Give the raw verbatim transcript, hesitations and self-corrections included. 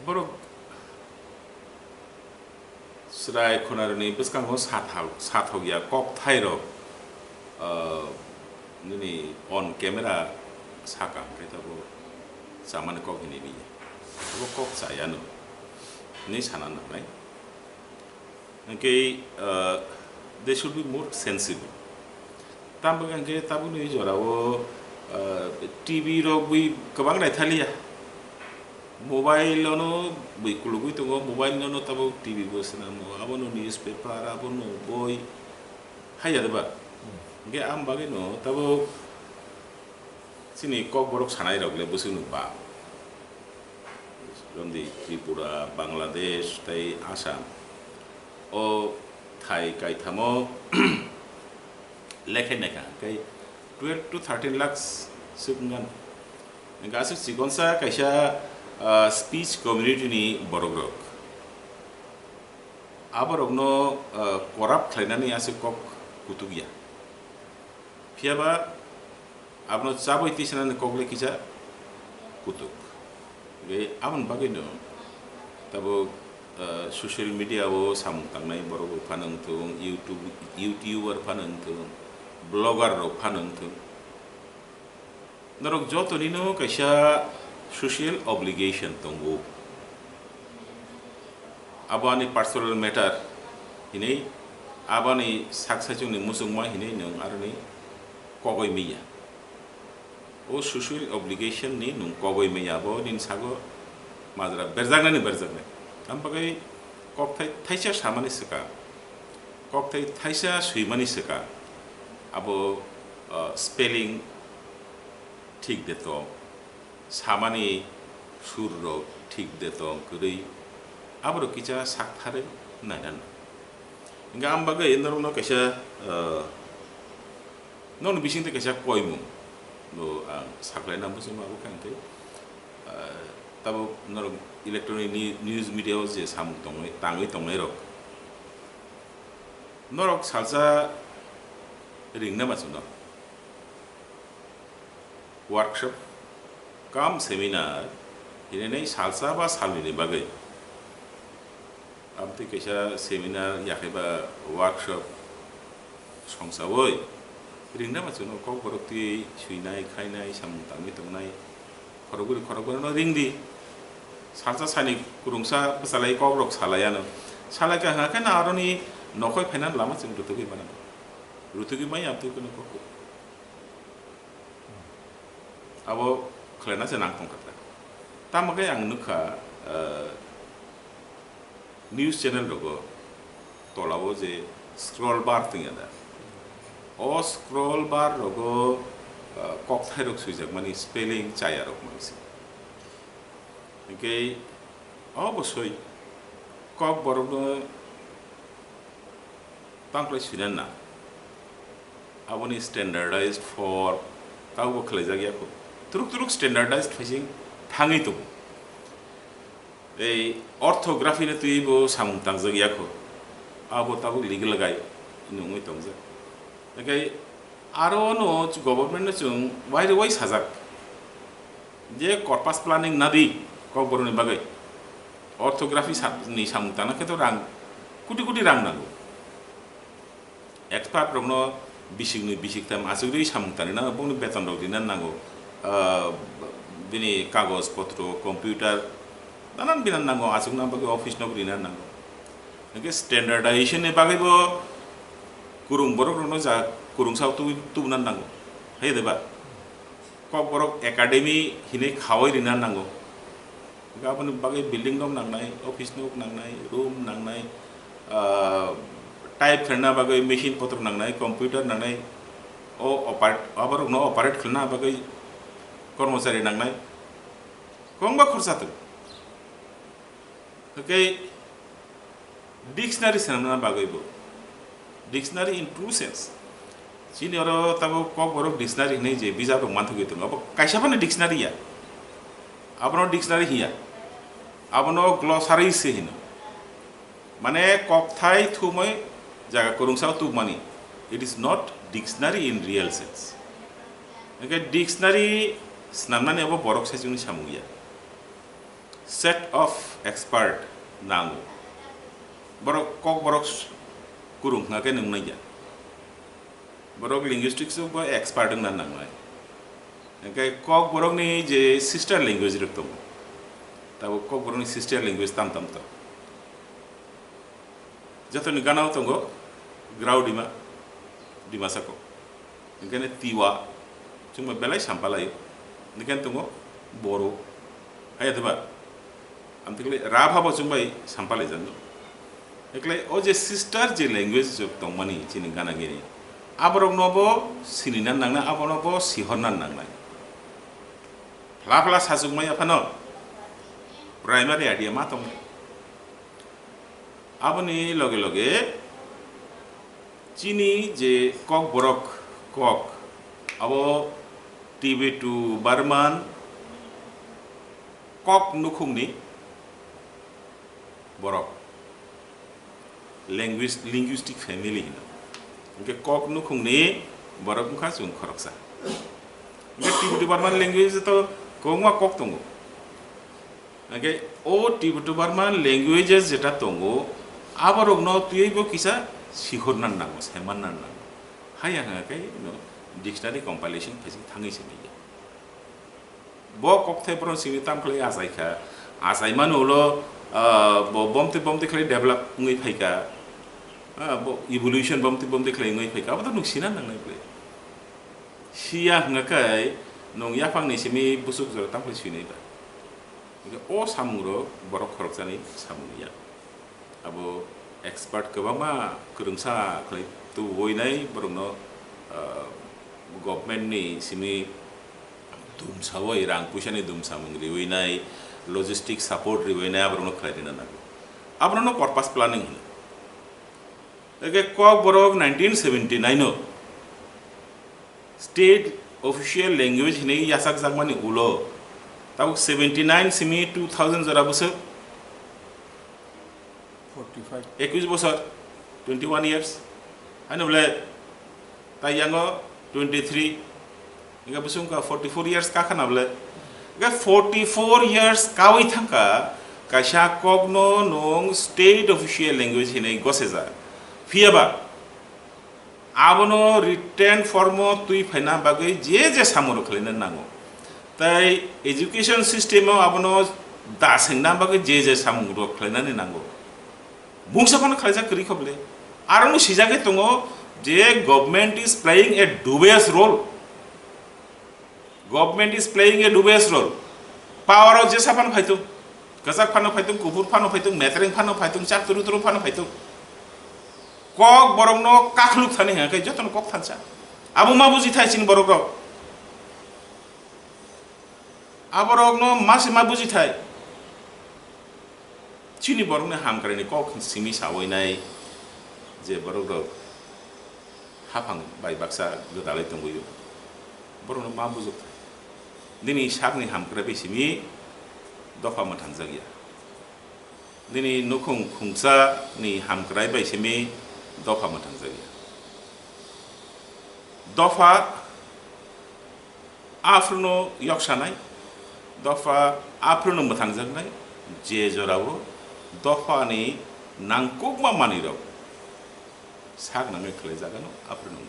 Borok chwrai khunarokni bwskango sathal-, sathokya kokthairok, ah, nini on camera sakha hwnkhe tabuk chamani kok hinwi manya. Abo kok chayano hinwi sana nangnai. Hwnkhe, ah, they should be more sensible. Tamo hwnkhe tabukni jorao, ah, T V rok bui kwbang naithaliya. Mobile ono bui kulugui tongo, mobile ono tabuk T V bo swnamo, abono newspaper, abono boi, haiya de ba? Hmm. Hwnkhe am bagwino tabuk chini kokborok sanairok le bwswkno ba. Romdi Tripura, Bangladesh tei Assam. O thai kaithamo lekhe naikha, hwnkhe twelve to thirteen lakhs swk wngkha. Hwnkhe aswk chikonsa kaisa, ah, speech community ni borokrok. Aborokno, ah, corrupt khlainani aswk kok kutukya. Phiyaba abono chabwi tisanani kok le kisa kutuk. Hwnkhe aboni bagwino tabuk, ah, social media o samung tangnai borok rok phano wngthung, YouTube, YouTuber phano wngthung, blogger rok phano wngthung. Norok jotonino kaisa social obligation tongo. Abo ani personal matter hinwi, abo ani sak saichungni muchungma hinwi nwng aroni kogoi manya. O social obligation ni nwng kogoi manya, abo nini sago majra berjaknani berjaknai. Am bagwi kokthai thaisa samani swkang, kokthai thaisa swimani swkang, abo, ah, spelling thik de tong, samani sur rok thik de tong kwrwi, aborok kisa saktharwi naina nang. Hingke ang bagwi norokno kaisa, ah, nokni bisingtwi kaisa koimung bo ang saklaina muchungma abo khe hingke, ah, tabuk norok electronic ni-, news media o je samung tongwi, tangwi tongnairok, norok salsa ringna machungo. Workshop cum seminar hinwi salsa ba salnwini bagwi. Amtwi kaisa seminar yakhe ba workshop songsawi ringna machungo, kokborok twi swinai, khainai, samung tangwi tongnai, khorokbwrwi khorokbwrwino ringdi. Salsa sani kwrwngsa bwchalai kokrok salai ano. Salai kha hwnkhe na aroni nokhoi phainani lama chwng rwtugwi mano. Rwtugwi manya amtwi kunu kok. Abo khlaina se nang tongkha ta. Tamo khe ang nukha, ah, news channel rogo tolao je scroll bar tongya da. O scroll bar rogo, ah, kokthai rok swijak mani spelling chaya rok mani se. Hingke o bosoi kokborok no tangkhlai swina nang. Aboni standardized form, tabo khlaijak ya kho. Turuk turuk standardized phaising thangwi tongo. Ei orthography no twibo samung tangjak ya kho. Abo tabuk legal gai nungwi tongjak. Hingke aro no government no chwng wai rwui sajak. Je corpus planning nadi kokborokni bagwi. Orthography sa-, ni samung tangna khe to rang, kuti kuti rang nango. Expert rokno bisikni bisiktham achugwi samung tangwi nango, bongni beton rok rina nango. Ah, bini kagoj potro, computer, nanan binan nango, achukna bagwi office nok rina nango. Hingke standardization ni bagwi bo kwrwng borok rokno ja kwrwngsa tubui tubuna nango. Hai de ba? Kokborok academy hinwi khawai rina nango. Hingke aboni bagwi building nok nangnai, office nok nangnai, room nangnai, ah, type khlaina bagwi machine potro nangnai, computer nangnai, o operate, aborokno operate khlaina bagwi kormochari nangnai. Kwbangma khorsa tongo. Hingke dictionary swnamna bagwi bo. Dictionary in true sense. Chini oro tabuk kokborok dictionary hinwi je bijap rok manthogwi tongo. Abo kaisa phano dictionary ya. Abono dictionary hiya. Abono glossary se hino. Mane kokthai thumwi jaga kwrwngsa tubmani. It is not dictionary in real sense. Hingke dictionary swnamnani abo borok saichungni samung ya. Set of expert nango. Borok kokborok kurung hwnkha khe nung nai ya. Borok linguistics o bo expert wngna nangnai. Hwnkhe kokborokni je sister language rok tongo, tabuk kokborokni sister language tam tam tongo. Jotoni gana o tongo Graudima, Dimasa kok. Hwnkhe Tiwa, chwngma belai sampalai. Hwnkhe tongo Boro. Haya diba? Amtwkle Rabha bo chwngbai sampalai jano. Hwnkhe o je sister je language rok tongmani chini gana gini, aborokno bo sinina nangnai, abono bo sihorna nangnai. Phla phla sachukmaya phano primary idea ma tongnai. Aboni loge loge chini je kokborok kok, abo Tibeto Burman kok nukhungni borok, language, linguistic family hino. Hwnkhe kok nukhungni borok wngkha chwng khoroksa. Hwnkhe Tibeto Burman language to kwbangma kok tongo. Hwnkhe o Tibeto Burman languages jeta tongo, aborokno twiwi bo kisa sihorna nango, saimanna nango. Haya hwnkha khe no dictionary compilation phaising thangwi se naiya. Bo kokthai borok simi tam khlai achai kha, achai mano ulo, ah, bo bomtwi bomtwi khlai develop wngwi phai kha, ah, bo evolution bomtwi bomtwi khlai wngwi phai kha, abo to nwng sina nangnai bwle. Siya hwnkha khe nwng yaphangni simi bwswk jora tam khlai swinai ba. Hwnkhe o samungrok borok khoroksani samung ya. Abo expert kwbangma kwrwngsa khlai tubuinai borokno, ah, government ni simi dumsawi rang puisani dumsamung riwinai, logistic support riwinai aborokno khlai rina nango. Aborokno purpose planning hino. Eke kok borok nineteen seventy nine o state official language hinwi yachakjakmani ulo tabuk seventy nine simi two thousand jora bwswk forty five. Ekwis bosor, twenty one years. Haino bole tai yango twenty three, hingke bwswk wngkha forty four years kakha na bole. Hingke forty four years kawi thangkha, kaisa kokno nwng state official language hinwi gosejak. Phiyaba abono written form o twi phaina bagwi je je samung rok khlaina nango. Tai education system o abono da sengna bagwi je je samung rok khlainani nango. Mungsa phano khlaijak kwrwi kha bole. Aroni swijagwi tongo je government is playing a dubious role. Government is playing a dubious role. Power o jesa phano phaitung, kwchak phano phaitung, kuphur phano phaitung, metreng phano phaitung, chak turu turu phano phaitung. Kok borokno kakhuluk thani hingkhe jotono kok thansa. Abo ma buji thai chini borok rok. Aborokno ma se ma buji thai. Chini borokni hamkraini kok simi sawi nai je borok rok haphang bai baksa gwdalwi tongwi o. Borokno ma bujok thai. Nini sakni hamkrai bai simi dopha mwthangjakya. Nini nukhung khungsa ni hamkrai bai simi dopha mwthangjakya. Dopha aphruno yoksanai, dopha aphruno mwthangjaknai, je jorao dophani nangkukma manwirok sak nangwi khlaijagano aphruno